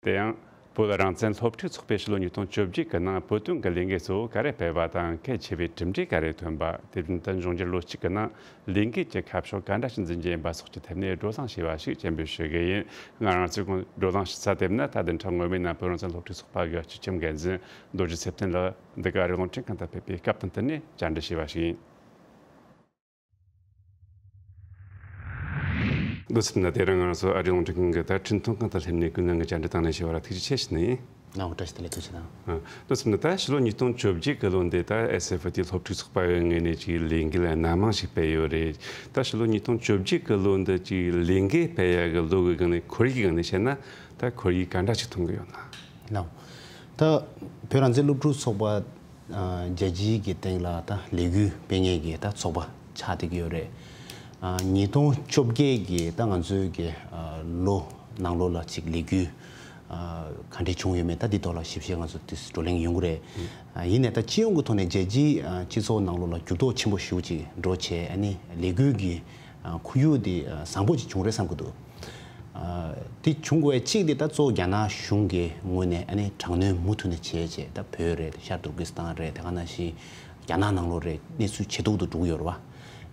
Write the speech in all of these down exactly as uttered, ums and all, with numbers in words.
དེ་ཡང་བོད་རང་བཙན་སློབ་ཕྲུག་ཚོགས་པས་ཕྱི་ལོ་ཉིས་སྟོང་བཅོ་བརྒྱད་ཀྱི་ནང་བོད་དོན་གྱི་ལས་འགུལ་གཙོ་བོ་ག་རེ་སྤེལ་བ་དང་། གལ་ཆེ་བའི་གྲུབ་འབྲས་ག་རེ་ཐོན་པ། དེ་བཞིན་དུ་འབྱུང་འགྱུར་ལོ་གཅིག་གི་ནང་ལས་འགུལ་གྱི་ཁ་ཕྱོགས་ག་འདྲ་ཞིག་འཛིན་གྱི་ཡིན་པ་སོགས་ཀྱི་ཐད་ནས་བགྲོ་གླེང་བྱས་པ་ཞིག་སྤྱན་འབུལ་ཞུ་གི་ཡིན། ང་རང་ཚོས་ཁོང་བགྲོ་གླེང་ཞུ་ས་དེ་ནི་ད་བདུན་ཕྲག་སྔོན་མའི་ནང་བོད་རང་བཙན་སློབ་ཕྲུག་ཚོགས་པ་གི་སྤྱི་ཁྱབ་འགན་འཛིན་རྡོ་རྗེ་ཚེ་བརྟན་ལགས་འདི་ག་རི་རླུང་འཕྲིན་ཁང་དུ་ཕེབས་པའི་སྐབས་དང་བསྟུན་ནས་བཅར་འདྲི་བྱས་པ་ཞིག་ཡིན། འདི་ཚོ་ན་དེ་རིང་ང་ཚོ་ཨ་རི་རླུང་འཕྲིན་ཁང་གི་ད་འཕྲིན་ཐུང་ཁང་དང་ལྷན་ནས་ཀུན་གླེང་གི་བཅར་འདྲི་དང་ལེན་ཞུ་བ་ལ་ཐུགས་རྗེ་ཆེ་ཞུ་ནི་ཡིན། ང་བཀྲ་ཤིས་བདེ་ལེགས། ཐུགས་རྗེ་གནང་། ཨ། འདི་ཚོ་ན་ད་ཕྱི་ལོ་ཉིས་སྟོང་བཅོ་བརྒྱད་ཀྱི་ལོ་འདི་ད་ཨེས་ཨེཕ་ཊི་སློབ་ཕྲུག་ཚོགས་པ་ཡི་ངོས་ནས་ཅིག་ལས་འགུལ་སྣ་མང་ཞིག་སྤེལ་ཡོད་རེད། ད་ཕྱི་ལོ་ཉིས་སྟོང་བཅོ་བརྒྱད་ཀྱི་ལོ་འདི་ཅིག་ལས་འགུལ་སྤེལ་ཡག་གི་ལོ་གི་སྒང་ནས་ཁོར་ཡུག་གི་སྒང་ནས་བཤད་ན་ད་ཁོར་ཡུག་ག་འདྲ་ཞིག་མཐོང་གི་ཡོད་ན། ལགས། ད་བོད་རང་བཙན་སློབ་ཕྲུག་ཚོགས་པ་ཨ་རྒྱལ་སྤྱིའི་གི་སྟེང་ལ་ད་ལས་འགུལ་སྤེལ་མཁན་གྱི་ད་ཚོགས་པ་ཆགས་བསྡད་ཀྱི་ཡོད་རེད། ཨ་ཉིས་སྟོང་བཅོ་བརྒྱད་ཀྱི་ད་ང་ཚོའི་གི་ཨ་ལོ་ནང་ལོགས་ལ་ཅིག་ལས་འགུལ་ཨ་ག་འདྲས་བྱུང་ཡོད་མེད་ད་འདི་ཐོག་ལ་ཞིབ་བཤེར་ང་ཚོ་དེ་བགྲོ་གླེང་ཡོང་གི་རེད། ཨ་ཡིན་ནའི་ད་སྤྱི་ཡོངས་ཀྱི་ཐོག་ནས་རྒྱལ་སྤྱིའི་ཨ་སྤྱི་ཚོགས་ནང་ལོགས་ལ་འགྱུར་ལྡོག་ཆེན་པོ་ཞེ་པོ་ཅིག་འགྲོ་བྱས། ཨ་ནི་ལས་འགུལ་གྱི་ཨ་ཁོར་ཡུག་དེ་ཨ་བཟང་པོ་ཅིག་བྱུང་རེད་བསམ་གྱི་འདུག་ཨ་དེ་བྱུང་དགོས་པའི་གཅིག་དེ་ད་གཙོ་བོ་རྒྱ་ནག་གཞུང་གི་ངོས་ནས་ཨ་ནི་དྲག་གནོན་མུ་མཐུད་ནས་བྱས་བྱས། ད་བོད་རེད། ཤར་ཏུར་ཀི་སི་ཐན་རེད། དེ་ག་ནང་བཞིན་རྒྱ་ནག་ནང་ལོགས་རེད། གནས་ཚུལ་ཇེ་སྡུག་ཏུ་འགྲོ་གི་ཡོད་རེད་བ།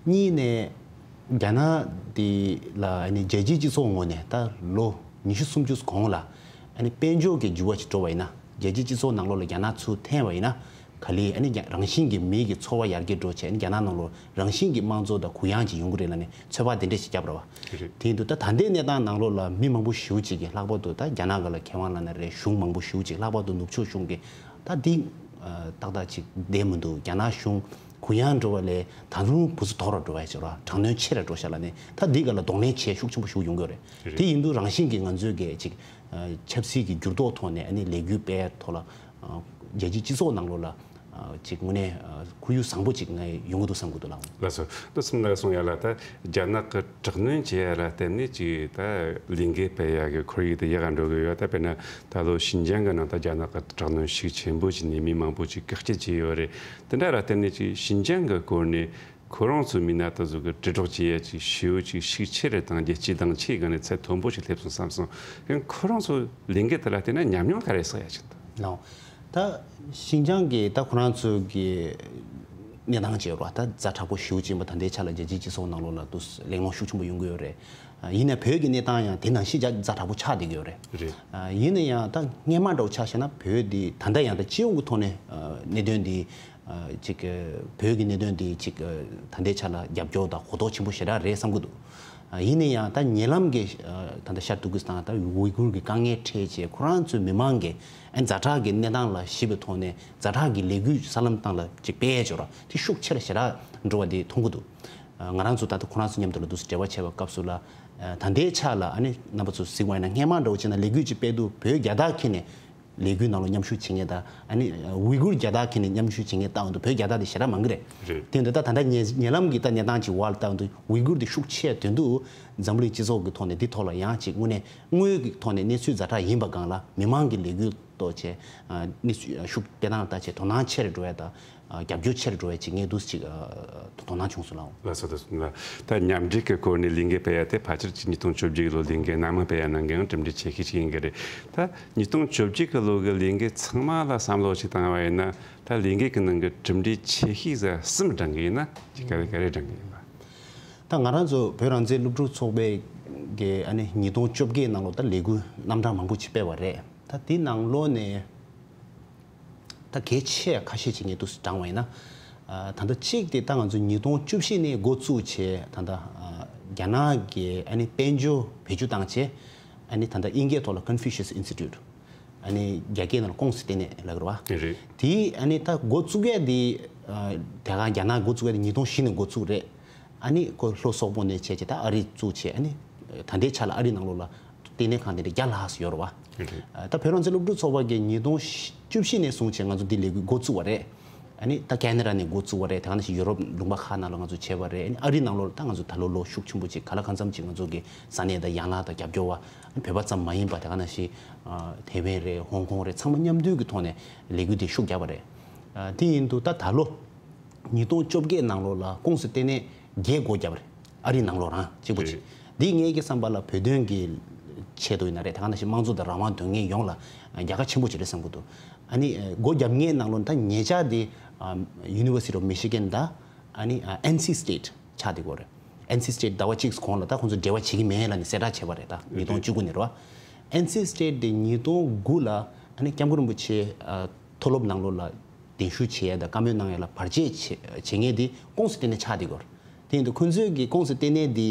གཉིས་ནས་རྒྱ་ནག་དེ་ལ་ཨ་ནི་རྒྱལ་སྤྱིའི་སྤྱི་ཚོགས་ངོས་ནས་ད་ལོ་ཉི་ཤུ་སུམ་ཅུ་གོང་ལ་ཨ་ནི་དཔལ་འབྱོར་གྱི་འགྱུར་བ་ཞིག་འགྲོ་བ་ཡིན་ན། རྒྱལ་སྤྱིའི་སྤྱི་ཚོགས་ནང་ལོགས་ལ་རྒྱ་ནག་ཚུར་འཐེན་པ་ཡིན་ན། ག་ལེར་ཨ་ནི་རྒྱ་རང་བཞིན་གྱིས་མི་གི་འཚོ་བ་ཡར་རྒྱས་འགྲོ་བྱས། ཨ་ནི་རྒྱ་ནག་ནང་ལོགས་རང་བཞིན་གྱིས་དམངས་གཙོ་དང་གུ་ཡངས་ཅིག་ཡོང་གི་རེད་ལབ་ནས་ཚོད་དཔག་དེ་འདྲས་ཞིག་བརྒྱབ་རེད་བ། རེད། དེ་ཡིན་དུས་ད་ད་ལྟའི་གནས་སྟངས་ནང་ལོགས་ལ་མི་མང་པོ་ཞེ་པོ་ཅིག་གིས་ལྷག་པར་དུ་ད་རྒྱ་ནག་ག་ལ་མཁས་དབང་ལབ་ན་རེད། གཞུང་མང་པོ་ཞེ་པོ་ཅིག་ལྷག་པར་དུ་ནུབ་ཕྱོགས་གཞུང་གིས་ད་འདི་ཨ་ཏག་ཏག་ཅིག་བསྡད་མི་འདུག་རྒྱ་ནག་གཞུང་གུ་ཡངས་འགྲོ་བ་ལས་ད་རུང་བུ་ཚུགས་མཐོ་རུ་འགྲོ་བ་ཞིག་རེད་བ། དྲག་གནོན་ཆེ་རུ་འགྲོ་ཤག་ལབ་ནས་ད་འདི་ག་ལ་གདོང་ལེན་བྱེད་ཤུགས་ཆེན་པོ་ཞིག་ཡོང་གི་ཡོད་རེད། རེད། དེ་ཡིན་དུས་རང་བཞིན་གྱིས་ང་ཚོའི་གི་ཅིག་ཨ་ཆབ་སྲིད་ཀྱི་འགྱུར་ལྡོག་ཐོག་ནས་ཨ་ནི་ལས་འགུལ་སྤེལ་ཐོག་ལ་ཨ་རྒྱལ་སྤྱིའི་སྤྱི་ཚོགས་ནང་ལོགས་ལ་ཨ་ཅིག་དངོས་གནས་ཨ་ཁོར་ཡུག་བཟང་པོ་ཅིག་ངས་ཡོང་གི་འདུག་བསམ་གྱི་འདུག་ལགས། ལགས་སོ། ད་སེམས་ལ་གསུང་ཡ་ལ་ད་རྒྱ་ནག་གི་དྲག་གནོན་བྱེད་ཡ་ལ་བརྟེན་ནས་ཅིག་ད་ལས་འགུལ་སྤེལ་ཡ་གི་ཁོར་ཡུག་དེ་ཡག་ག་འགྲོ་གི་ཡོད། ད་དཔེར་ན་ད་ལོ་ཤིན་ཅང་གི་ནང་ད་རྒྱ་ནག་གི་དྲག་གནོན་ཤུགས་ཆེན་པོ་བྱས་ནས་མི་མང་པོ་ཅིག་བཀག་སྐྱིལ་བྱས་ཡོད་རེད། དེ་འདྲ་ལ་བརྟེན་ནས་ཅིག་ཤིན་ཅང་གི་སྐོར་ནས་ཁོ་རང་ཚོའི་མི་སྣ་དེ་ཚོ་གི་དྲིལ་སྒྲོག་བྱེད་ཡ་ཅིག་ཞེ་པོ་ཅིག་ཤུགས་ཆེ་རེད་དང་རྒྱལ་སྤྱིའི་གདེང་ཆའི་སྒང་ནས་ཚད་མཐོན་པོ་ཞིག་སླེབས་སོང་བསམ་སོང་། ཡང་ཁོ་རང་ཚོ་ལས་འགུལ་དེ་ལ་བལྟས་ན་ཉམས་མྱོང་ག་རེ་བསགས་ཡ་ཅིག་འདུག་ལགས། ད་ཤིན་ཅང་གི་ད་ཁོ་རང་ཚོའི་གི་གནས་སྟངས་བྱས་རོགས་ད་ཛ་དྲག་པོ་ཞེ་པོ་ཅིག་ཡིན་པ་ད་ལྟའི་ཆ་ལ་རྒྱལ་སྤྱིའི་སྤྱི་ཚོགས་ནང་ལོགས་ལ་དུ་གླེང་སློང་ཤུགས་ཆེན་པོ་ཡོང་གི་ཡོད་རེད། ཡིན་ནའི་བོད་ཀྱི་གནས་སྟངས་ཡང་དེ་ནང་བཞིན་ཛ་དྲག་པོ་ཆགས་བསྡད་ཀྱི་ཡོད་རེད། རེད། ཡིན་ན་ཡང་ད་སྔས་མ་འདྲ་བོ་ཆ་བཞག་ན་བོད་འདི་ད་ལྟ་ཡང་ད་སྤྱི་ཡོངས་ཀྱི་ཐོག་ནས་གནད་དོན་འདི་ཅིག་བོད་ཀྱི་གནད་དོན་འདི་ཅིག་ད་ལྟའི་ཆ་ལ་རྒྱབ་སྐྱོར་དང་གོ་རྟོགས་ཆེན་པོ་ཞེ་དྲག་རེད་བསམ་གྱི་འདུག་ཡིན་ན་ཡང་ད་ཉེ་ལམ་གྱི་ད་ལྟ་ཤར་ཏུར་ཀི་སི་ཐན་ད་ཝི་གུར་གྱི་དཀའ་ངལ་འཕྲད་བྱས་ཁོ་རང་ཚོའི་མི་མང་གིས་ཛ་དྲག་གི་གནས་སྟངས་ལ་གཞིགས་པའི་ཐོག་ནས་ཛ་དྲག་གི་ལས་འགུལ་གསར་ལམ་སྟེང་ལ་ཅིག་སྤེལ་ཡས་ཅིག་ཡོད་རེད། དེ་ཤུགས་ཆེ་རུ་ཞེ་དྲག་འགྲོ་བ་དེ་མཐོང་གི་འདུག་ང་རང་ཚོ་ད་ལྟ་ཁོ་རང་ཚོ་མཉམ་དུ་ལ་འདུག་སེ་འབྲེལ་བ་བྱས་པའི་སྐབས་སུ་ལ། ད་ལྟའི་ཆ་ལ་ཨ་ནི་རྣམ་པ་ཚོ་གཟིགས་པ་ཡིན་ན་སྔས་མ་འདྲ་བོ་བྱས་ན་ལས་འགུལ་ཅིག་སྤེལ་དུས་བོད་རྒྱལ་དར་འཁྱེར་ནས་ལས་འགུལ་ནང་ལ་མཉམ་ཞུགས་བྱེད་མཁན་དང་། ཨ་ནི་ཝི་གུར་རྒྱལ་དར་འཁྱེར་ནས་མཉམ་ཞུགས་བྱེད་མཁན་བལྟ་ཡོང་དུས་བོད་རྒྱལ་དར་དེ་ཞེ་དྲག་མང་གི་རེད། རེད། དེ་འདི་ད་ད་ལྟ་ཉེ་ཉེ་ལམ་གྱི་ད་གནས་སྟངས་ཀྱི་བར་ལ་བལྟ་ཡོང་དུས་ཝི་གུར་དེ་ཤུགས་ཆེ་དོན་དུ་འཛམ་བུ་གླིང་སྤྱི་ཚོགས་ཀྱི་ཐོག་ནས་འདི་ཐོག་ལ་ཡང་ཅིག་དངོས་གནས་དངོས་ཀྱི་ཐོག་ནས་གནས་ཚུལ་ཛ་དྲག་ཡིན་པ་སྒང་ལ་མི་མང་གི་ལས་འགུལ་གཏོད་བྱས། ཨ་གནས་ཚུལ་ཤུགས་སྤེལ་སྟངས་ལ་བལྟ་བྱས་དོ་སྣང་ཆེ་རུ་འགྲོ་ཡ་དང་། ཨ་རྒྱབ་སྐྱོར་ཆེ་རུ་འགྲོ་བའི་ཅིག་ངས་འདུག་ཅིག་ཨ་དོ་སྣང་བྱུང་སོང་ལགས། ལགས་སོ། ལགས་སོ། ལགས། ད་མཉམ་འབྲེལ་གྱི་སྒོ་ནས་ལས་འགུལ་སྤེལ་ཡ་དེ་ཕལ་ཆེར་ཅིག་ཉིས་སྟོང་བཅོ་བརྒྱད་ལོ་ལས་འགུལ་སྣ་མང་སྤེལ་ཡ་ནང་གི་ཡང་གྲུབ་འབྲས་ཆེ་ཤོས་ཅིག་ཡིན་གྱི་རེད། ད་ཉིས་སྟོང་བཅོ་བརྒྱད་གི་ལོ་གི་ལས་འགུལ་ཚང་མ་ལ་བསམ་བློ་ཞིག་བཏང་བ་ཡིན་ན། ད་ལས་འགུལ་གྱི་ནང་གི་གྲུབ་འབྲས་ཆེ་ཤོས་ཟེར་གསུམ་བགྲང་གི་ཡིན་ན་ཅིག་ག་རེ་ག་རེ་བགྲང་གི་ཡིན་པ། ད་ང་རང་ཚོ་བོད་རང་བཙན་སློབ་ཕྲུག་ཚོགས་པའི་གི་ཨ་ནི་ཉིས་སྟོང་བཅོ་བརྒྱད་ནང་ལོ་ད་ལས་འགུལ་རྣམ་གྲངས་མང་པོ་ཅིག་སྤེལ་བ་རེད། ད་དེ་ནང་ལོགས་ནས། ད་གལ་ཆེ་ཁ་ཤས་ཅིག་ངས་འདུག་སེ་བགྲངས་པ་ཡིན་ན། ཨ་ད་ལྟ་གཅིག་དེ་ད་ང་ཚོ་ཉིས་སྟོང་བཅུ་བཞི་ནས་འགོ་བཙུགས་བྱས། ད་ལྟ་ཨ་རྒྱ་ནག་གི་ཨ་ནི་དཔལ་འབྱོར་བེད་སྤྱོད་བཏང་བྱས། ཨ་ནི་ད་ལྟ་དབྱིན་སྐད་ཐོག་ལ་Confucius Institute། ཨ་ནི་རྒྱ་སྐད་ནང་ལ་ཀོང་སི་ལྟེ་གནས་ལབ་ཀྱི་རེད་བ། རེད། དེ་ཨ་ནི་ད་འགོ་བཙུགས་ཡས་དེ་ཨ་དེ་ག་རྒྱ་ནག་འགོ་བཙུགས་ཡས་དེ་ཉིས་སྟོང་བཞི་ནས་འགོ་བཙུགས་རེད། ཨ་ནི་ཁོ་ལྷོ་སོག་པོ་ནས་བྱས་བྱས་ད་ཨ་རི་བཙུགས་བྱས། ཨ་ནི་ད་ལྟའི་ཆ་ལ་ཨ་རི་ནང་ལོགས་ལ་ལྟེ་གནས་ཁང་དེ་འདྲ་བརྒྱ་ལྷག་ཙམ་ཡོད་རེད་བ། རེད། ད་བོད་རང་བཙན་སློབ་ཕྲུག་ཚོགས་པ་གིས་ཉིས་སྟོང་བཅུ་བཞི་ནས་བཟུང་བྱས་ང་ཚོ་འདི་ལས་འགུལ་འགོ་བཙུགས་པ་རེད། ཨ་ནི་ད་ཁེ་ན་ཌ་ནས་འགོ་བཙུགས་པ་རེད། དེ་ག་ནང་བཞིན་ཡུ་རོབ་ལུང་པ་ཁག་ནང་ལ་ང་ཚོ་བྱས་པ་རེད། ཨ་ནི་ཨ་རི་ནང་ལོགས་ལ་ད་ང་ཚོ་ད་ལོ་ལོ་ཤུགས་ཆེན་པོ་ཅིག་ག་ལ་གང་འཚམ་ཅིག་ང་ཚོ་གི་ས་གནས་དང་ཡན་ལག་དང་རྒྱབ་སྐྱོར་བ། ཨ་ནི་བོད་པ་ཙམ་མ་ཡིན་པ་དེ་ག་ནང་བཞིན་ཨ་ཐེ་ཝན་རེད། ཧོང་ཀོང་རེད། ཚང་མ་མཉམ་འདུས་ཀྱི་ཐོག་ནས་ལས་འགུལ་འདི་ཤུགས་བརྒྱབ་པ་རེད། ཨ་དེ་ཡིན་དུས་ད་ད་ལོ་ཉིས་སྟོང་བཅོ་བརྒྱད་ནང་ལོགས་ལ་ཀོང་སི་ལྟེ་གནས་བརྒྱད་སྒོ་བརྒྱབ་པ་རེད། ཨ་རི་ནང་ལོགས་རང་གཅིག་པོ་ཅིག་རེད། འདི་ངེད་ཀྱི་བསམ་པ་ལ་བོད་དོན་གྱི་ ཆེད་དུ་ཡིན་ན་རེད། ད་ག་ནང་བཞིན་དམངས་གཙོ་དང་རང་དབང་འདོད་མཁན་ཡོངས་ལ་རྒྱལ་ཁ་ཆེན་པོ་ཅིག་རེད་བསམ་གྱི་འདུག་ཨ་ནི་སྒོ་བརྒྱབ་མཁན་ནང་ལོགས་ད་ཉེ་ཆར་དེ་University of Michigan དང་ཨ་ནི་NC State ཆགས་བསྡད་ཀྱི་ཡོད་རེད། NC State ཟླ་བ་གཅིག་གོང་ལ་ད་ཁོང་ཚོ་འབྲེལ་བ་བྱེད་ཀྱི་མེད་ལབ་ནས་གསལ་བསྒྲགས་བྱས་པ་རེད། ད་ཉིས་སྟོང་བཅུ་དགུ་ནས་རེད་བ། NC State དེ་ཉིས་སྟོང་དགུ་ལ་ཨ་ནི་སྐྱབས་མགོན་རིན་པོ་ཆེ་མཐོ་སློབ་ནང་ལོགས་ལ་གདན་ཞུ་བྱེད་ཡ་དང་བཀའ་མོལ་གནང་ཡ་ལ་བར་ཆད་བྱེད་བྱེད་མཁན་དེ་ཀོང་སི་ལྟེ་གནས་ཆགས་བསྡད་ཀྱི་ཡོད་རེད། དེ་ཡིན་དུས་ཁོང་ཚོས་ཀྱི་ཀོང་སི་ལྟེ་གནས་དེ་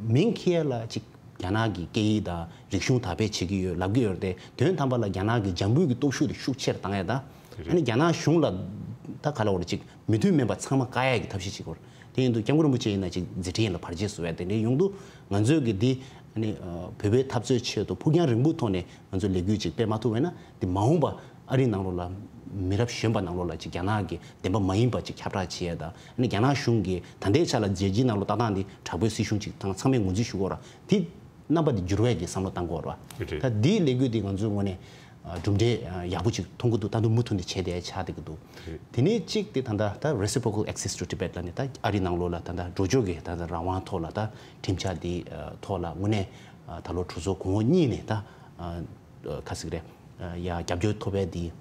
མིང་འཁྱེར་ཡ་ལ་ཅིག་རྒྱ་ནག་གི་སྐད་ཡིག་དང་རིག་གཞུང་དར་སྤེལ་བྱེད་ཀྱི་ཡོད་ལབ་ཀྱི་ཡོད་རེད་དེ། དོན་དམ་པ་ལ་རྒྱ་ནག་གི་འཇམ་པོའི་གི་སྟོབས་ཤུགས་དེ་ཤུགས་ཆེར་བཏང་ཡ་དང་། ཨ་ནི་རྒྱ་ནག་གཞུང་ལ་ད་ག་ལ་བར་ཅིག་མོས་མཐུན་མིན་པ་ཚང་མ་བཀག་ཡ་གི་ཐབས་ཤེས་བྱེད་ཀྱི་ཡོད་རེད། དེ་ཡིན་དུས་སྐྱབས་མགོན་རིན་པོ་ཆེ་ཡིན་ན་ཅིག་མཛད་འཕྲིན་ལ་བར་ཆད་བཟོ་ཡ་དེ་འདྲའི་ཡོང་དུས་ང་ཚོས་ཀྱི་འདི་ཨ་ནི་བོད་པའི་འཐབ་རྩོད་ཆེད་དུ་ཕུགས་རྒྱང་རིང་པོའི་ཐོག་ནས་ང་ཚོས་ལས་འགུལ་ཅིག་སྤེལ་མ་ཐུབ་པ་ཡིན་ན་འདི་མ་འོངས་པ་ཨ་རིའི་ནང་ལོགས་ལ་མི་རབས་གཞོན་པ་ནང་ལོགས་ལ་ཅིག་རྒྱ་ནག་གི་བདེན་པ་མ་ཡིན་པ་ཅིག་ཁྱབ་བསྒྲགས་བྱེད་ཡ་དང་། ཨ་ནི་རྒྱ་ནག་གཞུང་གིས་ད་ལྟའི་ཆ་ལ་རྒྱལ་སྤྱིའི་ནང་ལོགས་ལྟ་སྟངས་འདི་དྲག་པོའི་སྲིད་གཞུང་ཅིག་དང་ཚང་མས་ངོས་འཛིན་ཞུ་དགོས་ར། དེ་རྣམ་པ་འདི་འགྱུར་བའི་གི་བསམ་བློ་བཏང་དགོས་ར། རེད། ད་འདིའི་ལས་འགུལ་འདི་ང་ཚོའི་ངོས་ནས་གྲུབ་འབྲས་ཡག་པོ་ཅིག་མཐོང་གི་འདུག་ད་དུང་མུ་མཐུད་ནས་བྱས་བསྡད་ཆགས་བསྡད་ཀྱི་འདུག་རེད། དེ་ནས་གཅིག་དེ་ད་ལྟ་ད་Reciprocal Access to Tibet ལབ་ནས་ད་ཨ་རི་ནང་ལོགས་ལ་ད་ལྟ་འགྲོ་སྐྱོད་ཀྱི་ད་ལྟ་རང་དབང་ཐོག་ལ་ད་ཁྲིམས་འཆར་འདི་ཐོག་ལ་དངོས་གནས་ད་ལོ་དྲུག་ཚོ་གོང་འོག་གཉིས་ནས་ད་ག་ཟེར་གི་རེད། ཡ་རྒྱབ་སྐྱོར་ཐོབ་པའི་དེ།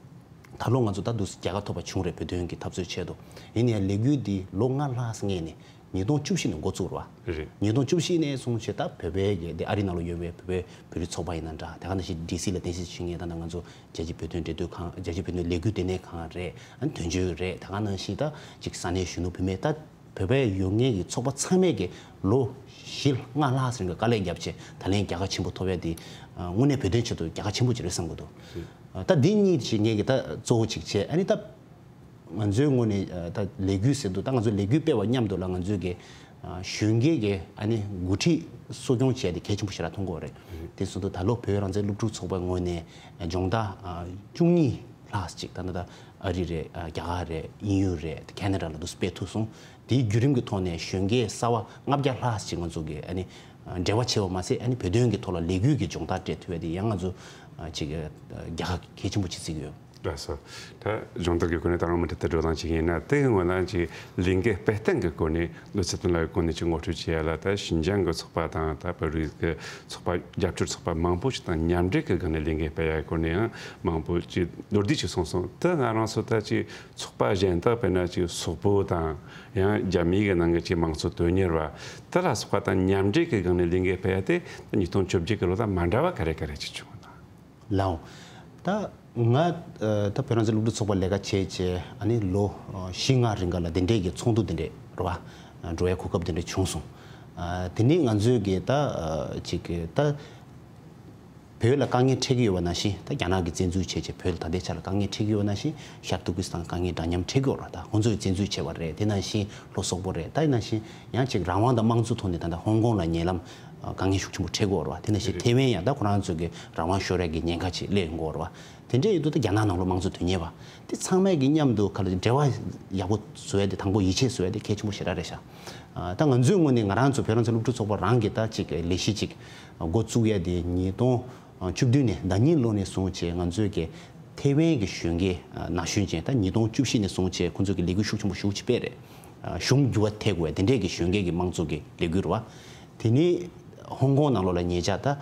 ད་ལོ་ང་ཚོ་ད་འདུག་སེ་རྒྱལ་ཁ་ཐོབ་པ་བྱུང་རེད། བོད་དོན་གྱི་འཐབ་རྩོད་ཆེད་དུ། ཡིན་ནའི་ལས་འགུལ་འདི་ལོ་ལྔ་ལྷག་སྔས་ནས་ཉིས་སྟོང་བཅུ་བཞི་ནས་འགོ་བཙུགས་རེད་བ། རེད། ཉིས་སྟོང་བཅུ་བཞི་ནས་བཟུང་བྱས་ད་བོད་པའི་གི་དེ་ཨ་རི་ནང་ལ་ཡོད་པའི་བོད་པའི་བོད་རིགས་ཚོགས་པ་ཡིན་ན་འདྲ། དེ་ག་ནང་བཞིན་ཌི་སི་ལ་རྟེན་གཞི་བྱེད་མཁན་ད་ལྟ་ང་ཚོ་རྒྱལ་སྤྱིའི་བོད་དོན་འབྲེལ་མཐུད་ཁང་། རྒྱལ་སྤྱིའི་བོད་དོན་ལས་འགུལ་ལྟེ་གནས་ཁང་རེད། ཨ་ནི་དོན་གཅོད་རེད། དེ་ག་ནང་བཞིན་ད་ཅིག་ས་གནས་གཞོན་ནུ་བུད་མེད་ད། བོད་པའི་ཡོད་མཁན་གྱི་ཚོགས་པ་ཚང་མས་ཀྱི་ལོ་བཞི་ལྔ་ལྷག་ཙམ་གྱི་དཀའ་ལས་བརྒྱབ་བྱས་ད་ལན་རྒྱལ་ཁ་ཆེན་པོ་ཐོབ་ཡ་དེ་དངོས་གནས་བོད་དོན་ཆེད་དུ་རྒྱལ་ཁ་ཆེན་པོ་ཅིག་རེད་བསམ་གྱི་འདུག་ད་འདི་གཉིས་ཅིག་ངས་ཀྱི་ད་གཙོ་བོ་ཅིག་བྱས། ཨ་ནི་ད་ང་ཚོའི་ངོས་ནས་ད་ལས་འགུལ་ཟེར་དུས་ད་ང་ཚོ་ལས་འགུལ་སྤེལ་བ་མཉམ་དུ་ལ་ང་ཚོའི་གི་གཞོན་སྐྱེས་ཀྱི་ཨ་ནི་འགོ་ཁྲིད་གསོ་སྐྱོང་བྱས་ཏེ་གལ་ཆེན་པོ་ཞེ་དྲག་མཐོང་གི་ཡོད་རེད། དེ་སོང་དུས་ད་ལོ་བོད་རང་བཙན་སློབ་ཕྲུག་ཚོགས་པའི་ངོས་ནས་སྦྱོང་བརྡར་བཅུ་གཉིས་ལྷག་ཅིག་ད་ནི་ད་ཨ་རི་རེད། རྒྱ་གར་རེད། དབྱིན་ཡུལ་རེད། ཁེ་ན་ཌ་ལ་འདུག་སྤེལ་ཐུབ་སོང་། དེའི་བརྒྱུད་རིམ་གྱི་ཐོག་ནས་གཞོན་སྐྱེས་གསར་བ་ལྔ་བརྒྱ་ལྷག་ཅིག་ང་ཚོ་གི་ཨ་ནི་འབྲེལ་བ་བྱས་པ་མ་ཟད། ཨ་ནི་བོད་དོན་གྱི་ཐོག་ལ་ལས་འགུལ་གྱི་སྦྱོང་བརྡར་སྤྲད་ཐུབ་པ་དེ་ཡང་ང་ཚོ་ཅིག་རྒྱལ་ཁ་གལ་ཆེན་པོ་ཅིག་བརྩི་གི་ཡོད། ལགས་སོ། ད་སྦྱོང་བརྡར་གྱི་སྒོ་ནས་ད་རུང་མུ་མཐུད་དུ་བགྲོ་གླེང་བྱེད་ཀྱི་ཡིན་ན། དེའི་སྔོན་ལ་ཅིག་ལས་འགུལ་སྤེལ་སྟངས་ཀྱི་སྒོ་ནས་ལོ་ཚིགས་དོན་ལ་གོ་གནས་ཀྱི་ངོ་སྤྲོད་བྱེད་ཡ་ལ། ད་ཞིན་ཅང་གི་ཚོགས་པ་དང་ད་བོད་རིགས་ཀྱི་ཚོགས་པ་རྒྱབ་སྐྱོར་ཚོགས་པ་མང་པོ་ཞིག་དང་མཉམ་འབྲེལ་གྱི་སྒང་ནས་ལས་འགུལ་སྤེལ་ཡ་སྐོར་ནས་ཡང་མང་པོ་ཅིག་མདོར་བསྡུས་ཅིག་གསུངས་སོང་། ད་ང་རང་ཚོ་ད་ཅིག་ཚོགས་པ་གཞན་དག་དཔེར་ན་ཅིག་སོག་པོ་དང་ཡང་རྒྱ་མིའི་གི་ནང་གི་ཅིག་དམངས་གཙོ་དོན་གཉེར་བ་དེ་ལ་སོགས་པ་དང་མཉམ་འབྲེལ་གྱི་སྒང་ནས་ལས་འགུལ་སྤེལ་ཡ་དེ་ཉིས་སྟོང་བཅོ་བརྒྱད་ཀྱི་ལོ་དང་མ་འདྲ་བ་ག་རེ་ག་རེ་ཅིག་བྱུང་ན། ལའོ། ད་ང་ད་བོད་རང་བཙན་སློབ་ཕྲུག་ཚོགས་པ་ལས་ཀ་བྱས་བྱས་ཨ་ནི་ལོ་བཞི་ལྔ་རིང་ག་ལ་དེ་འདྲས་ཀྱི་ཚོགས་འདུ་དེ་འདྲས་རེད་བ། འགྲོ་བའི་གོ་སྐབས་དེ་འདྲས་བྱུང་སོང་། དེ་ནས་ང་ཚོའི་གི་ད་ཅིག་གི་ད་བོད་ལ་དཀའ་ངལ་འཕྲད་ཀྱི་ཡོད་པ་ནང་བཞིན། ད་རྒྱ་ནག་གིས་བཙན་འཛུལ་བྱས་བྱས་བོད་ལ་ད་ལྟའི་ཆ་ལ་དཀའ་ངལ་འཕྲད་ཀྱི་ཡོད་པ་ནང་བཞིན། ཤར་ཏུར་ཀི་སི་ཐན་དཀའ་ངལ་འདྲ་མཉམ་འཕྲད་ཀྱི་ཡོད་རེད། ད་ཁོང་ཚོ་ཡི་བཙན་འཛུལ་བྱས་པ་རེད། དེ་ནང་བཞིན་ལྷོ་སོག་པོ་རེད། ད་ཡིན་ནང་བཞིན་ཡང་ཅིག་རང་དབང་དང་དམངས་གཙོ་ཐོག་ནས་ད་ལྟ་ཧོང་ཀོང་ལ་ཉེ་ལམ་དཀའ་ངལ་ཤུགས་ཆེན་པོ་འཕྲད་ཀྱི་ཡོད་རེད་བ། དེ་ནང་བཞིན་ཐེ་ཝན་ཡང་ད་ཁོ་རང་ཚོ་གི་རང་དབང་ཤོར་ཡ་གི་ཉེན་ཁ་ཅིག་སླེབས་ཡོང་གི་ཡོད་རེད་བ། དེ་འདྲ་ཡིན་དུས་ད་རྒྱ་ནག་ནང་ལོགས་དམངས་གཙོ་དོན་གཉེར་བ་དེ་ཚང་མས་ཀྱི་མཉམ་དུ་ག་ལ་འབྲེལ་བ་ཡག་པོ་བཟོ་ཡ་དེ་དང་པོ་ཡིད་ཆེས་བཟོ་ཡ་དེ་གལ་ཆེན་པོ་ཞེ་དྲག་རེད་ཤག་ད་ང་ཚོའི་ངོས་ནས་ང་རང་ཚོ་བོད་རང་བཙན་སློབ་ཕྲུག་ཚོགས་པ་རང་གི་ད་ཅིག་ལས་གཞི་ཅིག་འགོ་བཙུགས་ཡ་དེ་ཉིས་སྟོང་བཅུ་བདུན་ནས་ཟླ་ཉིན་ལོ་ནས་བཟུང་བྱས་ང་ཚོའི་གི་ཐེ་ཝན་གྱི་གཞོན་སྐྱེས་ན་གཞོན་ཅན་ད་ཉིས་སྟོང་བཅུ་བཞི་ནས་བཟུང་བྱས་ཁོང་ཚོས་ཀྱི་ལས་འགུལ་ཤུགས་ཆེན་པོ་ཞེ་པོ་ཅིག་སྤེལ་རེད། གཞུང་འགྱུར་བ་ཐེབས་དགོས་དེ་འདྲས་ཀྱི་གཞོན་སྐྱེས་ཀྱི་དམངས་གཙོ་གི་ལས་འགུལ་རེད་བ། དེ་ནས་ཧོང་ཀོང་ནང་ལོགས་ལ་ཉེ་ཆར་ད་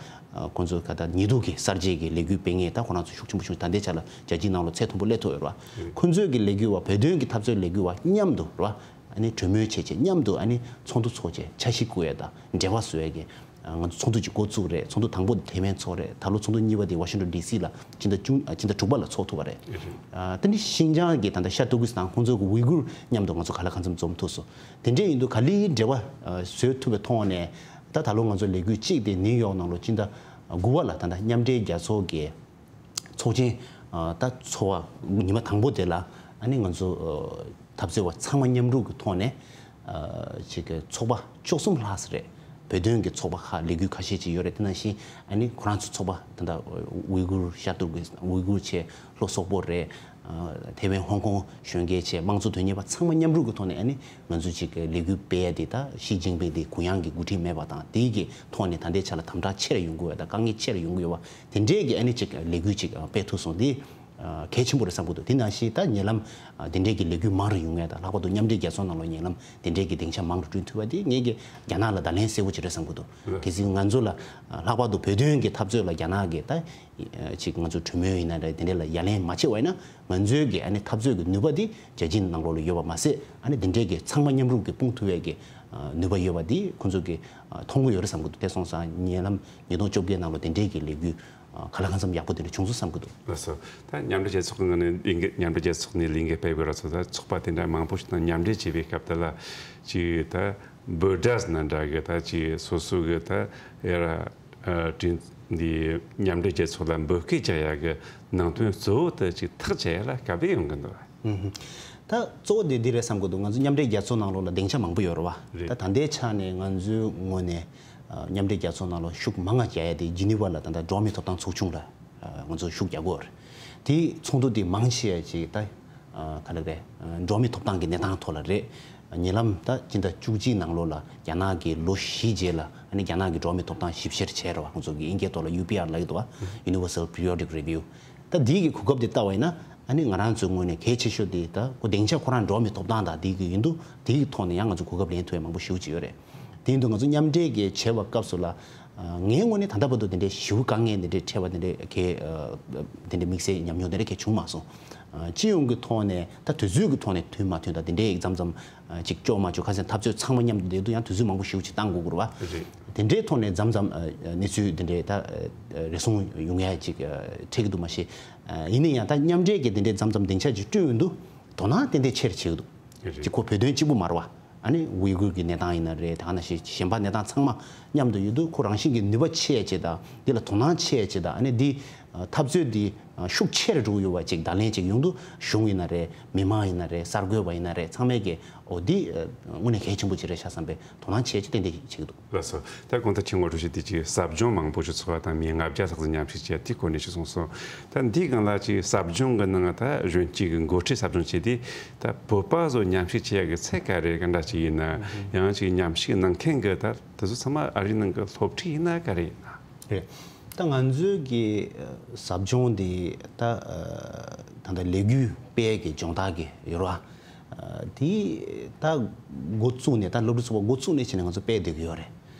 ཁོང་ཚོ་ག་ད་ཉི་གདུགས་ཀྱི་གསར་བརྗེ་གི་ལས་འགུལ་སྤེལ་མཁན་ད་ཁོ་རང་ཚོ་ཤུགས་ཆེན་པོ་ཤུགས་ད་ལྟའི་ཆ་ལ་རྒྱལ་སྤྱིའི་ནང་ལ་ཚད་མཐོན་པོ་སླེབས་ཐུབ་ཡོད་རེད་བ། ཁོང་ཚོས་ཀྱི་ལས་འགུལ་བ་བོད་དོན་གྱི་འཐབ་རྩོད་ལས་འགུལ་བ་མཉམ་དུ་རེད་བ། ཨ་ནི་གྲོས་མོལ་བྱས་བྱས་མཉམ་དུ་ཨ་ནི་ཚོགས་འདུ་ཚོགས་བྱས་འཆར་གཞི་བཀོད་ཡས་དང་འབྲེལ་བ་བཟོ་ཡས་ཀྱི་ང་ཚོ་ཚོགས་འདུ་ཅིག་འགོ་བཙུགས་རེད། ཚོགས་འདུ་དང་པོ་དེ་ཐེ་ཝན་ཚོགས་རེད། ད་ལོ་ཚོགས་འདུ་གཉིས་པ་དེ་ཝ་ཤིང་ཏོན་ཌི་སི་ལ་སྤྱི་ཟླ་བཅུ་ཨ་སྤྱི་ཟླ་དྲུག་པ་ལ་ཚོགས་ཐུབ་པ་རེད། ཨ་དེ་ནི་ཤིན་ཅང་གི་ད་ལྟ་ཤར་ཏུར་ཀི་སི་ཐན་ཁོང་ཚོ་གི་ཝི་གུར་མཉམ་དུ་ང་ཚོ་ག་ལ་གང་འཚམ་འཛོམས་ཐུབ་སོང་། དེ་འདྲས་ཡིན་དུས་ག་ལེར་འབྲེལ་བ་ཨ་བཟོས་ཐུབ་པའི་ཐོག་ནས་ད་ད་ལོ་ང་ཚོ་ལས་འགུལ་གཅིག་དེ་ནིའུ་ཡོག་ནང་ལོ་སྤྱི་ཟླ་དགུ་པ་ལ་ད་ལྟ་མཉམ་འབྲེལ་རྒྱལ་ཚོགས་ཀྱི་ཚོགས་ཆེན་ཨ་ད་ཚོགས་པ་ཉི་མ་དང་པོ་དེ་ལ་ཨ་ནི་ང་ཚོ་ཨ་འཐབ་རྩོད་པ་ཚང་མ་མཉམ་རུབ་ཀྱི་ཐོག་ནས་ཨ་ཅིག་གི་ཚོགས་པ་བཅུ་གསུམ་ལྷག་ཙམ་རེད། བོད་དོན་གྱི་ཚོགས་པ་ཁག་ལས་འགུལ་ཁ་ཤས་ཅིག་ཡོད་རེད། དེ་ནང་བཞིན་ཨ་ནི་ཁོ་རང་ཚོ་ཚོགས་པ་ད་ལྟ་ཝི་གུར་ཤར་ཏུར་ཀི་ཝི་གུར་བྱས་ལྷོ་སོག་པོ་རེད། ཨ་ཐེ་ཝན་ཧོང་ཀོང་གཞོན་སྐྱེས་བྱས་དམངས་གཙོ་དོན་གཉེར་བ་ཚང་མ་མཉམ་རུབ་ཀྱི་ཐོག་ནས་ཨ་ནི་ང་ཚོ་ཅིག་གི་ལས་འགུལ་སྤེལ་ཡ་དེ་ད་ཞི་ཅིན་ཕིང་དེ་གུ་ཡངས་ཀྱི་འགོ་ཁྲིད་མེད་པ་དང་དེའི་གི་ཐོག་ནས་ད་ལྟའི་ཆ་ལ་དམ་དྲག་ཆེ་རུ་ཡོང་གི་ཡོད་པ་དང་དཀའ་ངལ་ཆེ་རུ་ཡོང་གི་ཡོད་པ་དེ་འདྲའི་གི་ཨ་ནི་ཅིག་ལས་འགུལ་ཅིག་སྤེལ་ཐུབ་སོང་། དེ་ གལ་ཆེན་པོ་རེད་བསམ་གྱི་འདུག་དེ་ནང་བཞིན་ད་ཉེ་ལམ་འདི་འདྲའི་གི་ལས་འགུལ་མང་རུ་ཡོང་ཡ་དང་། ལྷག་པར་དུ་མཉམ་འབྲེལ་རྒྱལ་ཚོགས་ནང་ལོགས་ཉེ་ལམ་འདི་འདྲའི་གི་སྡིངས་ཆ་མང་རུ་བསྐྲུན་ཐུབ་པ་དེ་ངེད་ཀྱི་རྒྱ་ནག་ལ་བརྡ་ལན་གསལ་པོ་ཅིག་རེད་བསམ་གྱི་འདུག་གལ་སྲིད་ང་ཚོ་ལ་ལྷག་པར་དུ་བོད་དོན་གྱི་འཐབ་རྩོད་ལ་རྒྱ་ནག་གིས་ད་ཅིག་ང་ཚོ་གྲོས་མོལ་ཡིན་ན་རེད། དེ་འདྲ་ལ་ཡ་ལན་མ་བྱས་པ་ཡིན་ན། ང་ཚོའི་གི་ཨ་ནི་འཐབ་རྩོད་ཀྱི་ནུས་པ་དེ་རྒྱལ་སྤྱིའི་ནང་ལོགས་ལ་ཡོད་པ་མ་ཟད། ཨ་ནི་དེ་འདྲའི་གི་ཚང་མ་མཉམ་རུབ་ཀྱི་སྤུངས་ཐུབ་པའི་གི་ནུས་པ་ཡོད་པ་དེ་ཁོང་ཚོ་གི་མཐོང་གི་ཡོད་རེད་བསམ་གྱི་འདུག་དེ་སོང་ཙང་ཉེ་ལམ་ཉིས་སྟོང་བཅོ་བརྒྱད་ནང་ལོགས་དེ་འདྲའི་གི་ལས་འགུལ་གང་ལ་གང་འཚམ་ཡག་པོ་དེ་འདྲ་བྱུང་སོང་བསམ་གྱི་འདུག་ལགས་སོ། ད་མཉམ་འབྲེལ་རྒྱལ་ཚོགས་ཀྱི་ངོས་ནས་ལས་འགུལ་མཉམ་འབྲེལ་རྒྱལ་ཚོགས་ནས་ལས་འགུལ་སྤེལ་དགོས་ར་ཚོ། ད་ཚོགས་པ་དེ་འདྲ་མང་པོ་ཞིག་དང་མཉམ་འབྲེལ་བྱས་པའི་སྐབས་དེ་ལ་ཅིག་ད་འབོད་སྒྲ་ཟེར་ན་འདྲ་གི། ད་ཅིག་སོ་སོ་གི་ད་ཨེ་ར་ཨ་དྲིན་འདི་མཉམ་འབྲེལ་རྒྱལ་ཚོགས་ལ་འབོད་སྐུལ་བྱ་ཡག་གི་ནང་དོན་གཙོ་བོ་དེ་ཅིག་ཐག་བཅད་ཡ་ལ་སྐབས་རེ་ཡོང་གི་འདུག་ཨུ་ཧུམ། ད་གཙོ་བོ་དེ་འདི་རེད་བསམ་གི་འདུག་ང་ཚོ་མཉམ་འབྲེལ་རྒྱལ་ཚོགས་ནང་ལོགས་ལ་སྡིངས་ཆ་མང་པོ་ཡོད་རེད་བ། རེད། ད་ད་ལྟའི་ཆ་ནས་ང་ཚོའི་ངོས་ནས་ཨ་མཉམ་འབྲེལ་རྒྱལ་ཚོགས་ནང་ལོགས་ཤུགས་མང་ང་རྒྱག་ཡ་དེ་ཇི་ནི་ཝ་ལ་ད་ལྟ་འགྲོ་བ་མིའི་ཐོབ་ཐང་ཚོགས་ཆུང་ལ་ཨ་ང་ཚོ་ཤུགས་རྒྱག་གི་ཡོད་རེད། དེའི་ཚོགས་འདུ་དེ་མང་ཆེ་བ་ཅིག་ད་ཨ་ག་རེ་རེད། ཨ་འགྲོ་བ་མིའི་ཐོབ་ཐང་གི་གནས་སྟངས་ཐོག་ལ་རེད། ཉེ་ལམ་ད་སྤྱི་ཟླ་བཅུ་གཅིག་ནང་ལོགས་ལ་རྒྱ་ནག་གིས་ལོ་བཞི་རྗེས་ལ་ཨ་ནི་རྒྱ་ནག་གི་འགྲོ་བ་མིའི་ཐོབ་ཐང་ཞིབ་བཤེར་བྱས་རེད་བ། ཁོང་ཚོ་གིས་དབྱིན་སྐད་ཐོག་ལ་ཡུ་པི་ཨར་ལབ་ཀྱི་འདུག་བ། Universal Periodic Review། ད་འདི་གི་གོ་སྐབས་དེ་བལྟ་བ་ཡིན་ན་ཨ་ནི་ང་རང་ཚོའི་ངོས་ནས་གལ་ཆེ་ཤོས་དེ་ད་ཁོ་སྡིངས་ཆ་ཁོ་རང་འགྲོ་བ་མིའི་ཐོབ་ཐང་དང་དེ་གི་ཡིན་དུས་དེ་གི་ཐོག་ནས་ཡང་ང་ཚོ་གོ་སྐབས་ལེན་ཐུབ་ཡ་མང་པོ་ཞེ་པོ་ཅིག་ཡོད་རེད། དེ་ཡིན་དུས་ང་ཚོ་མཉམ་འབྲེལ་གྱི་བྱས་པ་སྐབས་སུ་ལ་ཨ་ངའི་ངོས་ནས་ད་ལྟ་བར་དུ་དེ་འདྲའི་ཞེ་པོ་དཀའ་ངལ་དེ་འདྲའི་འཕྲད་པ་དེ་འདྲའི་གལ་ཨ་དེ་འདྲའི་དམིགས་བསལ་ཉམས་མྱོང་དེ་འདྲ་གལ་བྱུང་མ་སོང་། ཨ་སྤྱི་ཡོངས་ཀྱི་ཐོག་ནས་ད་དུས་ཚོད་ཀྱི་ཐོག་ནས་མཐུན་མ་མཐུན་དང་དེ་འདྲའི་མཚམས་མཚམས་ཨ་ཅིག་ལྕོགས་མ་ལྕོགས། ཁ་སང་འཐབ་རྩོད་ཚང་མ་མཉམ་དུ་བསྡད་དུས་ཡང་དུས་ཚོད་མང་པོ་ཞེ་པོ་ཅིག་བཏང་དགོས་ཀྱི་རེད་བ། རེད། དེ་འདྲའི་ཐོག་ནས་མཚམས་མཚམས་ཨ་གནས་ཚུལ་དེ་འདྲའི་ད་ཨ་རེ་ཟུང་ཡོང་ཡ་ཅིག་ཨ་འཕྲད་ཀྱི་འདུག་མ་གཞི། ཨ་ཡིན་ན་ཡང་ད་མཉམ་འབྲེལ་གྱི་དེ་འདྲའི་མཚམས་མཚམས་སྡིངས་ཆ་ཅིག་བསྐྲུན་ཡོང་དུས་དོ་སྣང་ཏན་ཏན་ཆེ་རུ་བྱེད་ཀྱི་འདུག་རེད། ཅིག་ཁོ་བོད་དོན་གཅིག་པུ་མ་རེད་བ། ཨ་ནི་ཝི་གུར་གྱི་གནས་སྟངས་ཡིན་ན་རེད། ད་ག་ནང་བཞིན་གཞན་པ་གནས་སྟངས་ཚང་མ་མཉམ་དུ་ཡོད་དུས་ཁོ་རང་བཞིན་གྱི་ནུས་པ་ཆེ་ཡ་ཅིག་དང་འདི་ལ་དོ་སྣང་ཆེ་ཡ་ཅིག་དང་། ཨ་ནི་འདི་འཐབ་རྩོད་འདི་ཤུགས་ཆེ་རུ་འགྲོ་གི་ཡོད་པ་ཅིག་བརྡ་ལན་ཅིག་ཡོང་དུས་གཞུང་ཡིན་ན་རེད། མི་མང་ཡིན་ན་རེད། གསར་འགོད་པ་ཡིན་ན་རེད། ཚང་མས་ཀྱི་འོ་འདི་དངོས་གནས་གལ་ཆེན་པོ་ཅིག་རེད་ཤག་བསམ་པའི་དོ་སྣང་ཆེ་ཡ་ཅིག་ཏན་ཏན་བྱེད་ཀྱི་འདུག་ལགས་སོ། ད་གོང་དུ་ཆེད་མངགས་འགྲོ་བཞིན་དེ་ཅིག་ཟབ་སྦྱོང་མང་པོ་ཞིག་ཚོགས་པ་དང་མི་ལྔ་བརྒྱ་ལྷག་ཙམ་མཉམ་ཞུགས་བྱས་དེའི་སྐོར་ནས་ཞུས་སོང་སོང་། ད་འདིའི་སྒང་ལ་ཅིག་ཟབ་སྦྱོང་གི་ནང་ད་གཞོན་སྐྱེས་ཀྱི་འགོ་ཁྲིད་ཟབ་སྦྱོང་བྱས་དུས་ད་བོད་པ་ཚོ་མཉམ་ཞུགས་བྱེད་ཡག་གི་ཚད་ག་རེ་ག་འདྲ་ཅིག་ཡིན་ན། ཡང་ཅིག་མཉམ་ཞུགས་གནང་མཁན་གྱི་ད་དེ་ཚོ་ཚང་མ་ཨ་རིའི་ནང་གི་སློབ་ཁྲིད་ཡིན་ན་ག་རེ་ཡིན་ན། རེད། ད་ང་ཚོའི་གི་ཟབ་སྦྱོང་འདི་ད་ད་ལྟ་ལས་འགུལ་སྤེལ་གྱི་སྦྱོང་བརྡར་གྱི་ཡོད་རེད་བ། དེ་ད་འགོ་བཙུགས་ནས་ད་སློབ་ཕྲུག་ཚོགས་པ་འགོ་བཙུགས་ནས་བྱས་ནས་ང་ཚོ་སྤེལ་བསྡད་ཀྱི་ཡོད་རེད།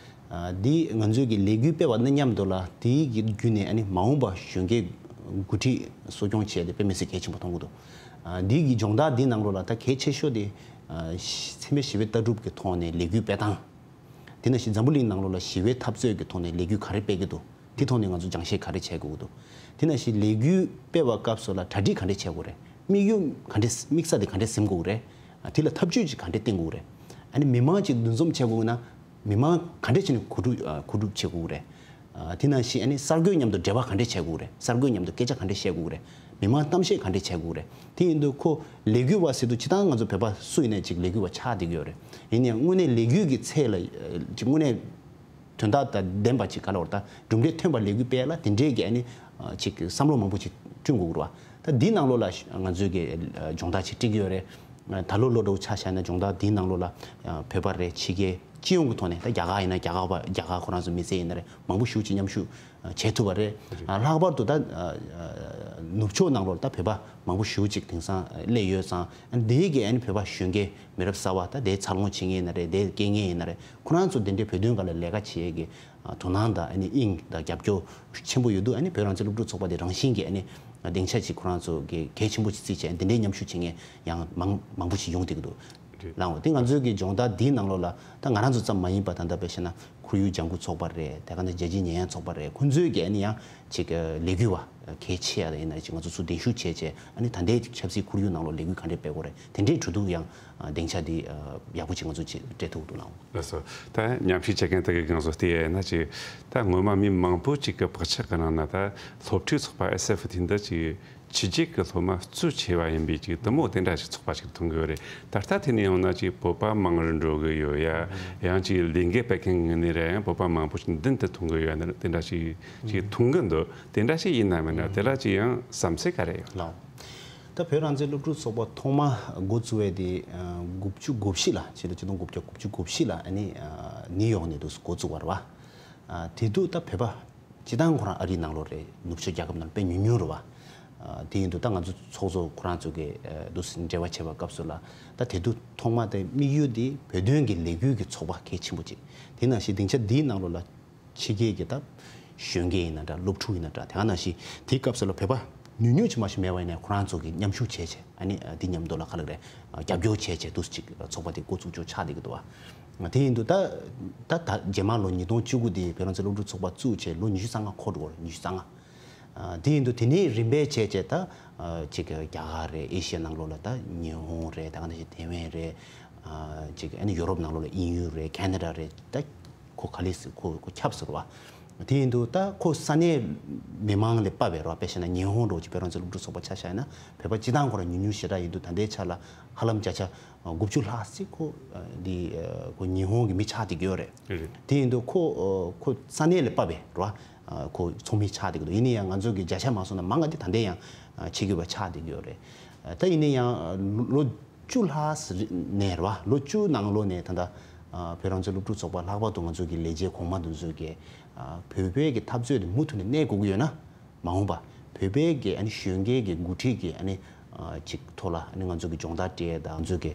ཨ་འདི་ང་ཚོའི་གི་ལས་འགུལ་སྤེལ་བ་ནི་མཉམ་དུ་ལ་དེའི་གི་བརྒྱུད་ནས་ཨ་ནི་མ་འོངས་པ་གཞོན་སྐྱེས་འགོ་ཁྲིད་གསོ་སྐྱོང་བྱས་ཏེ་དཔེ་མི་སྲིད་གལ་ཆེན་པོ་མཐོང་གི་འདུག་ཨ་འདི་གི་སྦྱོང་བརྡར་འདི་ནང་ལོགས་ལ་ད་གལ་ཆེ་ཤོས་དེ་ཨ་འཚེ་མེད་ཞི་བའི་ལྟ་གྲུབ་ཀྱི་ཐོག་ནས་ལས་འགུལ་སྤེལ་སྟངས། དེ་ནང་བཞིན་འཛམ་བུ་གླིང་ནང་ལོགས་ལ་ཞི་བའི་འཐབ་རྩོད་ཀྱི་ཐོག་ནས་ལས་འགུལ་ག་རེ་སྤེལ་གི་འདུག་དེ་ཐོག་ནས་ང་ཚོ་སྦྱང་བཤད་ག་རེ་བྱེད་དགོས་ཀྱི་འདུག་དེ་ནང་བཞིན་ལས་འགུལ་སྤེལ་བ་སྐབས་སུ་ལ་གྲ་སྒྲིག་ག་འདྲས་བྱེད་དགོས་རེད། དམིགས་ཡུལ་ག་འདྲས། དམིགས་ས་དེ་ག་འདྲས་ཟིན་དགོས་རེད། ཨ་དེ་ལ་ཐབས་ཇུས་ཅིག་ག་འདྲས་བསྟེན་དགོས་རེད། ཨ་ནི་མི་མང་ཅིག་འདུ་འཛོམས་བྱེད་དགོས་ན་མི་མང་ག་འདྲས་བྱས་ནས་གོ་སྒྲིག་ཨ་གོ་སྒྲིག་བྱེད་དགོས་རེད། ཨ་དེ་ནང་བཞིན་ཨ་ནི་གསར་འགོད་མཉམ་དུ་འབྲེལ་བ་ག་འདྲས་བྱེད་དགོས་རེད། གསར་འགོད་མཉམ་དུ་སྐད་ཆ་ག་འདྲས་བཤད་དགོས་རེད། མི་མང་གཏམ་བཤད་ག་འདྲས་བྱེད་དགོས་རེད། དེ་ཡིན་དུས་ཁོ་ལས་འགུལ་བ་ཟེར་དུས་སྤྱིར་བཏང་ང་ཚོ་བོད་པ་སུ་ཡིན་ནའི་ཅིག་ལས་འགུལ་བ་ཆགས་བསྡད་ཀྱི་ཡོད་རེད། ཡིན་ནའང་དངོས་གནས་ལས་འགུལ་གྱི་ཚད་ལ་ཨ་ཅིག་དངོས་གནས་དོན་དག་དང་ལྡན་པ་ཅིག་ག་ལ་བར་ད་གྲུབ་འབྲས་ཐོན་པ་ལས་འགུལ་སྤེལ་ལ་དེ་འདྲའི་གི་ཨ་ནི་ཅིག་བསམ་བློ་མང་པོ་ཅིག་བསྐྲུན་དགོས་རེད་བ། ད་འདིའི་ནང་ལོགས་ལ་ང་ཚོས་གི་སྦྱོང་བརྡར་ཅིག་སྤྲད་ཀྱི་ཡོད་རེད། ད་ལོ་ལོ་འདྲ་བོ་ཆ་བཞག་ན་སྦྱོང་བརྡར་འདིའི་ནང་ལོགས་ལ་བོད་པ་རེད། ཕྱི་རྒྱལ་སྤྱི་ཡོངས་ཀྱི་ཐོག་ནས་ད་རྒྱ་གར་ཡིན་ན་རྒྱ་གར་བ་རྒྱ་གར་ཁོ་རང་ཚོ་མི་སེར་ཡིན་ན་རེད། མང་པོ་ཞེ་པོ་ཅིག་མཉམ་ཞུགས་བྱེད་ཐུབ་པ་རེད། ལྷག་པར་དུ་ད་ནུབ་ཕྱོགས་ནང་ལོགས་ད་བོད་པ་མང་པོ་ཞེ་པོ་ཅིག་དེང་སང་སླེབས་ཡོད་ཙང་། འདིའི་གི་ཨ་ནི་བོད་པ་གཞོན་སྐྱེས་མི་རབས་གསར་པ་ད་དེའི་འཚར་ལོངས་བྱེད་མཁན་ཡིན་ན་རེད། དེའི་སྐྱེ་མཁན་ཡིན་ན་རེད། ཁོ་རང་ཚོ་དེ་འདྲའི་བོད་དོན་སྒང་ལ་ལས་ཀ་བྱེད་ཡས་ཀྱི་དོ་སྣང་དང་ཨ་ནི་དབྱིངས་དང་རྒྱབ་སྐྱོར་ཆེན་པོ་ཡོད་དུས། ཨ་ནི་བོད་རང་བཙན་སློབ་ཕྲུག་ཚོགས་པ་དེ་རང་བཞིན་གྱིས་ཨ་ནི་སྡིངས་ཆ་ཅིག་ཁོ་རང་ཚོ་གི་གལ་ཆེན་པོ་ཅིག་བརྩིས་བྱས། འདི་འདྲའི་མཉམ་ཞུགས་བྱེད་མཁན་ཡང་མང་མང་པོ་ཞིག་ཡོང་བསྡད་ཀྱི་འདུག་རེད། ལགས་འོ། དེ་ང་ཚོའི་གི་སྦྱོང་བརྡར་འདིའི་ནང་ལོགས་ལ་ད་ང་རང་ཚོ་ཙམ་མ་ཡིན་པ། ད་ལྟ་དཔེ་བཤད་ན་ཁོར་ཡུག་ལྗང་ཁུ་ཚོགས་པ་རེད། དེ་ག་ནང་རྒྱལ་སྤྱིའི་ཉེས་ཡངས་ཚོགས་པ་རེད། ཁོང་ཚོའི་གི་ཨ་ནི་ཡང་ཅིག་ལས་འགུལ་བ་གལ་ཆེ་ཡ་ཡིན་ན་ཅིག་ང་ཚོ་ཚུར་གདན་ཞུ་བྱས་བྱས། ཨ་ནི་ད་ལྟའི་ཆབ་སྲིད་ཁོར་ཡུག་ནང་ལོགས་ལས་འགུལ་ག་འདྲས་སྤེལ་དགོས་རེད། དེ་འདྲའི་གྲོས་བསྡུར་ཡང་སྡིངས་ཆ་འདི་ཡག་པོ་ཅིག་ང་ཚོ་ཅིག་སྤྲད་ཐུབ་འདུག་ལགས་འོ། ལགས་སོ། ད་མཉམ་ཞུགས་བྱེད་མཁན་དག་གི་སྒང་ཚོ་བལྟས་ན་ཅིག་ད་སྔོན་མ་མི་མང་པོ་ཅིག་གི་བག་ཆགས་ཀྱི་ནང་ན་ད་སློབ་ཕྲུག་ཚོགས་པ་ཨེས་ཨེ་ཕི་དེ་འདི་ཅིག་ཕྱི་རྒྱལ་གྱི་སློབ་མ་གཙོ་ཆེ་བ་ཡིན་པའི་ཅིག་དེ་མོ་དེ་འདྲ་ཞིག་ཚོགས་པ་ཞིག་མཐོང་གི་ཡོད་རེད། ད་ལྟ་དེ་ནས་ཡོང་ན་ཅིག་བོད་པ་མང་རུ་འགྲོ་གི་ཡོད་ཡ། ཡང་ཅིག་ལས་འགུལ་སྤེལ་མཁན་ངོས་ནས་རེད། ཡང་བོད་པ་མང་པོ་ཞིག་མདུན་དུ་ཐོན་གི་ཡོད་ཡ། དེ་འདྲ་ཞིག་ཅིག་མཐོང་གི་འདུག་དེ་འདྲ་ཞིག་ཡིན་ན་མིན་ན་དེ་ལ་ཅིག་ཡང་བསམ་ཚུལ་ག་རེ་ཡོད། ལགས། ད་བོད་རང་བཙན་སློབ་ཕྲུག་ཚོགས་པ་ཐོག་མ་འགོ་བཙུགས་པའི་དེ་དགུ་བཅུ་གོ་བཞི་ལ། ཕྱི་ལོ་ཆིག་སྟོང་དགུ་བརྒྱ་དགུ་བཅུ་གོ་བཞི་ལ་ཨ་ནི་ནིའུ་ཡོག་ནས་འདུག་འགོ་བཙུགས་པ་རེད་བ། དེ་དུས་ད་བོད་པ་སྤྱིར་བཏང་ཁོ་རང་ཨ་རིའི་ནང་ལོགས་རེད། ནུབ་ཕྱོགས་རྒྱལ་ཁབ་ནང་དཔེ་ཉུང་ཉུང་རེད་བ། དེ་ཡིན་དུས་ད་ང་ཚོ་ཚོགས་གཙོ་ཁོ་རང་ཚོ་གི་འདུག་འབྲེལ་བ་བྱེད་པའི་སྐབས་སུ་ལ་ད་དེ་དུས་ཐོག་མ་དེ་དམིགས་ཡུལ་དེ་བོད་དོན་གྱི་ལས་འགུལ་གྱི་ཚོགས་པ་གལ་ཆེན་པོ་ཅིག་དེ་ནང་བཞིན་སྡིངས་ཆ་འདིའི་ནང་ལོགས་ལ་ཕྱི་རྒྱལ་གྱི་ད་གཞོན་སྐྱེས་ཡིན་ན་འདྲ། སློབ་ཕྲུག་ཡིན་ན་འདྲ། དེ་ག་ནང་བཞིན་དེའི་སྐབས་སུ་ལ་བོད་པ་ཉུང་ཉུང་ཅིག་མ་ཞིག་མེད་པ་ཡིན་ན་ཁོ་རང་ཚོ་གི་མཉམ་ཞུགས་བྱས་བྱས། ཨ་ནི་འདི་མཉམ་དུ་ལ་ག་ལ་རེད། རྒྱབ་སྐྱོར་བྱས་བྱས་འདུག་ཅིག་ཚོགས་པ་དེ་འགོ་བཙུགས་ཆོག་ཆགས་བསྡད་ཀྱི་འདུག་བ། དེ་ཡིན་དུས་ད་ད་ད་རྗེས་མ་ལོ་ཉིས་སྟོང་བཅུ་དགུ་དེ་བོད་རང་བཙན་སློབ་ཕྲུག་ཚོགས་པ་བཙུགས་བྱས་ལོ་ཉི་ཤུ་རྩ་ལྔ་འཁོར་འགྲོ་བ་རེད། ཉི་ཤུ་རྩ་ལྔ། དེ་ཡིན་དུས་དེ་ནས་རིམ་པས་བྱས་བྱས་ད་ཅིག་རྒྱ་གར་རེད། ཨེ་ཤི་ཡ་ནང་ལོགས་ལ་ད་ཉི་ཧོང་རེད། ད་ག་ནང་བཞིན་ཐེ་ཝན་རེད། ཅིག་ཨ་ནི་ཡོ་རོབ་ནང་ལོགས་ལ་དབྱིན་ཡུལ་རེད། ཁེ་ན་ཌ་རེད། ད་ཁོ་ག་ལེ་སི་ཁོ་ཁོ་ཁྱབ་ཟེར་བ། དེ་ཡིན་དུས་ད་ཁོ་ས་གནས་མི་མང་ལས་དཔག་པའི་རོ། དཔེ་བཤད་ན་ཉི་ཧོང་འདྲ་བོ་ཅིག་བོད་རང་བཙན་སློབ་ཕྲུག་ཚོགས་པ་ཆ་བཞག་ན་བོད་པ་སྤྱི་བཏང་ཁོ་རང་ཉུང་ཉུང་ཞེ་དྲག་ཡིན་དུས་ད་ལྟའི་ཆ་ལ་ཧ་ལམ་བརྒྱ་ཆ་དགུ་བཅུ་ལྷག་ཅིག་ཁོ་འདི་ཁོ་ཉི་ཧོང་གི་མི་ཆགས་བསྡད་ཀྱི་ཡོད་རེད། རེད། དེ་ཡིན་དུས་ཁོ་ཁོ་ས་གནས་ལས་དཔག་པའི་རོ། ཁོ་ཚོགས་མི་ཆགས་བསྡད་ཀྱི་འདུག་ཡིན་ན་ཡང་ང་ཚོ་གི་བརྒྱ་ཆ་མ་སོང་ན་མང་ང་དེ་ད་ལྟ་ཡང་ཆེད་མཁས་པ་ཆགས་བསྡད་ཀྱི་ཡོད་རེད། ད་ཡིན་ན་ཡང་ལོ་བཅུ་ལྷག་ནས་རེད་བ། ལོ་བཅུ་ནང་ལོགས་ནས་ད་ལྟ་བོད་རང་བཙན་སློབ་ཕྲུག་ཚོགས་པ་ལྷག་པར་དུ་ང་ཚོ་གི་ལས་བྱེད་གོང་མ་དེ་ཚོས་ཀྱི་བོད་པའི་གི་འཐབ་རྩོད་དེ་མུ་མཐུད་ནས་གནས་དགོས་ཀྱི་ཡོད་ན། མ་འོངས་པ་བོད་པའི་གི་ཨ་ནི་གཞོན་སྐྱེས་ཀྱི་འགོ་ཁྲིད་ཀྱི་ཨ་ནི་ཅིག་ཐོག་ལ་ཨ་ནི་ང་ཚོ་གི་སྦྱོང་བརྡར་སྤྲད་དང་། ང་ཚོ་གི་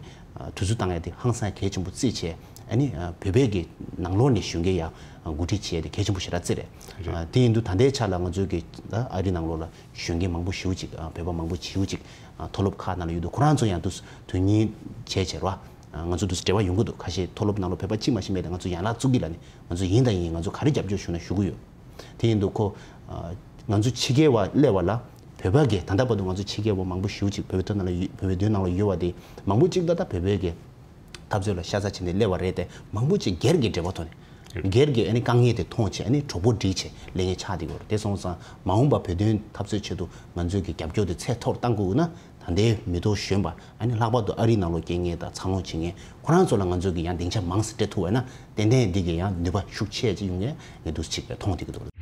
དུས་ཚོད་བཏང་ཡ་དེ་ཧང་སང་གལ་ཆེན་པོ་བརྩིས་བྱས། ཨ་ནི་བོད་པའི་གི་ནང་ལོགས་ནས་གཞོན་སྐྱེས་ཡ་འགོ་ཁྲིད་བྱས་ཡ་དེ་གལ་ཆེན་པོ་ཞེ་དྲག་བརྩི་རེད། རེད། དེ་ཡིན་དུས་ད་ལྟའི་ཆ་ལ་ང་ཚོ་གི་ཨ་རི་ནང་ལོགས་ལ་གཞོན་སྐྱེས་མང་པོ་ཞེ་པོ་ཅིག་བོད་པ་མང་པོ་ཞེ་པོ་ཅིག་མཐོ་སློབ་ཁག་ནང་ལ་ཡོད་འདུག་ཁོ་རང་ཚོ་ཡང་དུས་དོན་གཉེར་བྱས་བྱས་ར། ང་ཚོ་དུས་འབྲེལ་བ་ཡོང་གི་འདུག་ཁ་ཤས་མཐོ་སློབ་ནང་ལ་བོད་པ་གཅིག་མ་ཞིག་མེད་དེ་ང་ཚོ་ཡན་ལག་བཙུགས་ཀྱི་ལ་ནི་ང་ཚོ་ཡིན་དང་ཡིན། ང་ཚོ་ག་རེ་རྒྱབ་སྐྱོར་ཞུ་ན་ཞུ་གི་ཡོད། དེ་ཡིན་དུས་ཁོ་ང་ཚོ་ཕྱི་རྒྱལ་བ་སླེབས་པ་ལ་བོད་པ་གི་ད་ལྟ་བར་དུ་ང་ཚོ་ཕྱི་རྒྱལ་བ་མང་པོ་ཞེ་པོ་ཅིག་བོད་པའི་ཐོག་ནང་ལ་ཡོད། བོད་པའི་མདུན་ནང་ལ་ཡོད་པ་དེ་མང་པོ་ཅིག་ད་ལྟ་བོད་པའི་གི་འཐབ་རྩོད་ལ་ཤ་ཚ་བྱས་ནས་སླེབས་པ་རེད་དེ། མང་པོ་ཅིག་སྒེར་གྱི་འབྲེལ་བ་ཐོག་ནས་སྒེར་གྱི་ཨ་ནི་དཀའ་ངལ་དེ་མཐོང་བྱས་ཨ་ནི་གྲོགས་པོ་སྒྲིག་བྱས་ལས་ངན་ཆགས་བསྡད་ཡོད་རེད། དེ་སོང་ཙང་མ་འོངས་པ་བོད་དོན་འཐབ་རྩོད་ཆེད་དུ་ང་ཚོས་ཀྱི་རྒྱབ་སྐྱོར་དེ་ཚད་མཐོར་གཏང་དགོས་ན། ད་ལྟའི་མི་ཐོག་གཞོན་པ་ཨ་ནི་ལྷག་པར་དུ་ཨ་རིའི་ནང་ལོགས་སྐྱེས་མཁན་དང་འཚར་ལོངས་བྱེད་མཁན་ཁོ་རང་ཚོ་ལ་ང་ཚོས་ཀྱི་ཡང་སྡིངས་ཆ་མང་ཙམ་སྤྲད་ཐུབ་པ་ན་ཏན་ཏན་འདི་གི་ཡང་ནུས་པ་ཤུགས་ཆེ་ཅིག་ཡོང་ངེས་ངས་འདུག་ཅིག་མཐོང་བསྡད་ཀྱི་འདུག